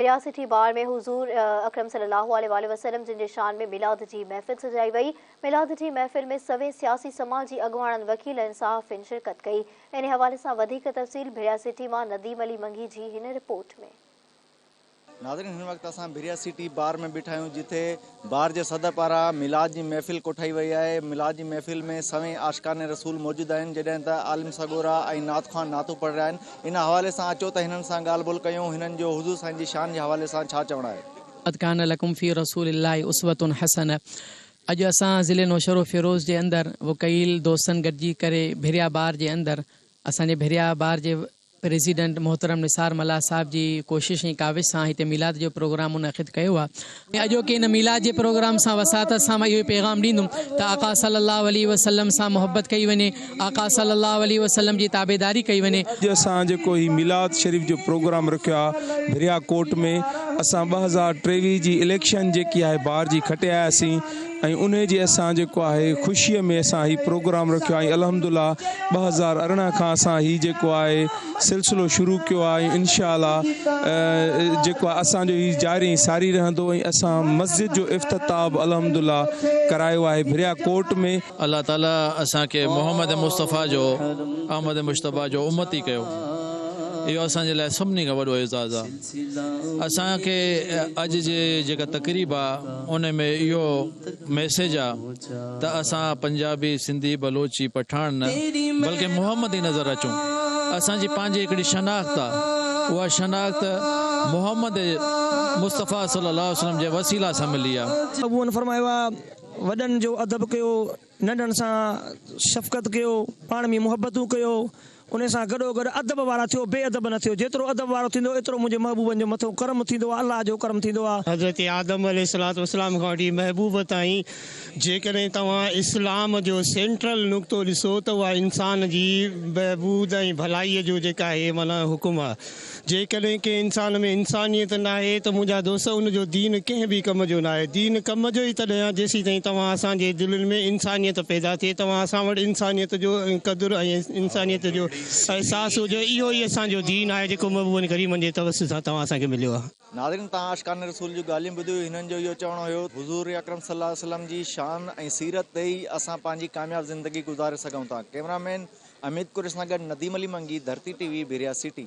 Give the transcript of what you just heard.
رياستي بار ۾ حضور اڪرم صلي الله عليه واٰله وسلم جن جي شان ۾ ميلاد جي محفل سجائي وئي. ميلاد جي محفل ۾ سوين سياسي سماجي اڳواڻن، وڪيلن ۽ صحافين شرڪت ڪئي. انهي حوالي سان وڌيڪ تفصيل ڀريا سٽي مان نديم علي منگي جي هن رپورٽ ۾. ناظرين هن وقت اسان ڀريا سٽي بار ۾ بيٺا آهيون جتي بار جي صدر پاران ميلاد جي محفل ڪوٺائي وئي آهي، ميلاد جي محفل ۾ سوين عاشقان رسول موجود آهن، جڏهن ته عالم سڳورا ۽ نعت خوان نعتون پڙهي رهيا آهن، ان حوالي سان اچو ته هنن سان ڳالهه ٻولهه ڪيون، هنن جو حضور سائين جي شان جي حوالي سان ڇا چوڻ آهي. قد ڪان لڪم في رسول الله اسوة حسنة اڄ اسان ضلعي نوشهروفيروز جي اندر وڪيل دوستن گڏجي ڪري ڀريا بار جي اندر اسان جي ڀريا بار جي پريزيڊنٽ محترم نثار ملاح صاحب جي ڪوشش ۽ ڪاوش سان هتي ميلاد جو پروگرام منعقد ڪيو آهي ۽ اڄوڪي ان ميلاد جي پروگرام سان وساطت سان مان اهو ئي پيغام ڏيندم ته آقا صلي الله عليه وسلم سان محبت ڪئي وڃي، آقا صلي الله عليه وسلم جي تابعداري ڪئي وڃي. اڄ اسان جيڪو هي ميلاد شريف جو پروگرام رکيو آهي ڀريا ڪوٽ ۾ اسان 2023 جي اليڪشن جيڪي آهي بار جي کٽي آياسين ۽ انهي جي اسان جيڪو آهي خوشي ۾ اسان هي پروگرام رکيو آهي ۽ الحمدالله 2018 کان اسان هي جيڪو آهي سلسلو شروع ڪيو آهي ۽ انشاء الله جيڪو آهي اسان جو هي جاري ۽ ساري رهندو ۽ اسان مسجد جو افتتاح به الحمدالله ڪرايو آهي ڀريا ڪوٽ ۾. الله تعالي اسان کي محمد مصطفيٰ جو احمد مجتبيٰ جو امتي ڪيو اهو اسان جي لاء سڀني کان وڏو اعزاز آهي. اسان کي اڄ جي جيڪا تقريب آ ان ۾ اهو ميسيج آ ته اسان پنجابي، سنڌي، بلوچي، پٺاڻ نه بلڪه محمدي نظر اچون. اسان جي پنهنجي هڪڙي شناخت آ اها شناخت محمد مصطفيٰ صلي الله عليه وسلم جي وسيلا سان ملي آ. ابوئن فرمايو آ، وڏن جو ادب ڪيو، ننڍن سان شفقت ڪيو، پاڻ ۾ محبتون ڪيو، انهي سان گڏوگڏ ادب وارا ٿيو، بي ادب نه ٿيو، جيترو ادب وارو ٿيندو ايترو منهنجي محبوبن جو مٿو ڪرم ٿيندو آ، الله جو ڪرم ٿيندو آ. حضرت آدم عليه الصلوة والسلام کان وٺي محبوب تائين جيڪڏهن توهان اسلام جو سينٽرل نقطو ڏسو ته اها انسان جي بهبود ۽ ڀلائيء جو جيڪا آهي معنيٰ حڪم آ. جيڪڏهن ڪنهن انسان ۾ انسانيت ناهي ته منهنجا دوست ان جو دين ڪنهن به ڪم جو ناهي. دين ڪم جو ئي تڏهن آهي جيسيتائين توهان اسان جي دلين ۾ انسانيت پيدا ٿئي، توهان اسان وٽ انسانيت جو قدر ۽ انسانيت جو احساس هجي، اهو ئي اسان جو دين آهي جيڪو محبوبن ڪريمن جي توسط سان توهان اسان کي مليو آهي. ناظرين توهان عاشقان رسول جون ڳالهيون ٻڌيون هنن جو اهو چوڻ هيو ته حضور اڪرم صلي الله عليه وسلم جي شان ۽ سيرت تي ئي اسان پنهنجي ڪامياب زندگي گذاري سگهون ٿا ڪئميرا مين اميد قريشي سان گڏ Nadeem Ali Mangi Dharti T V Bahria city.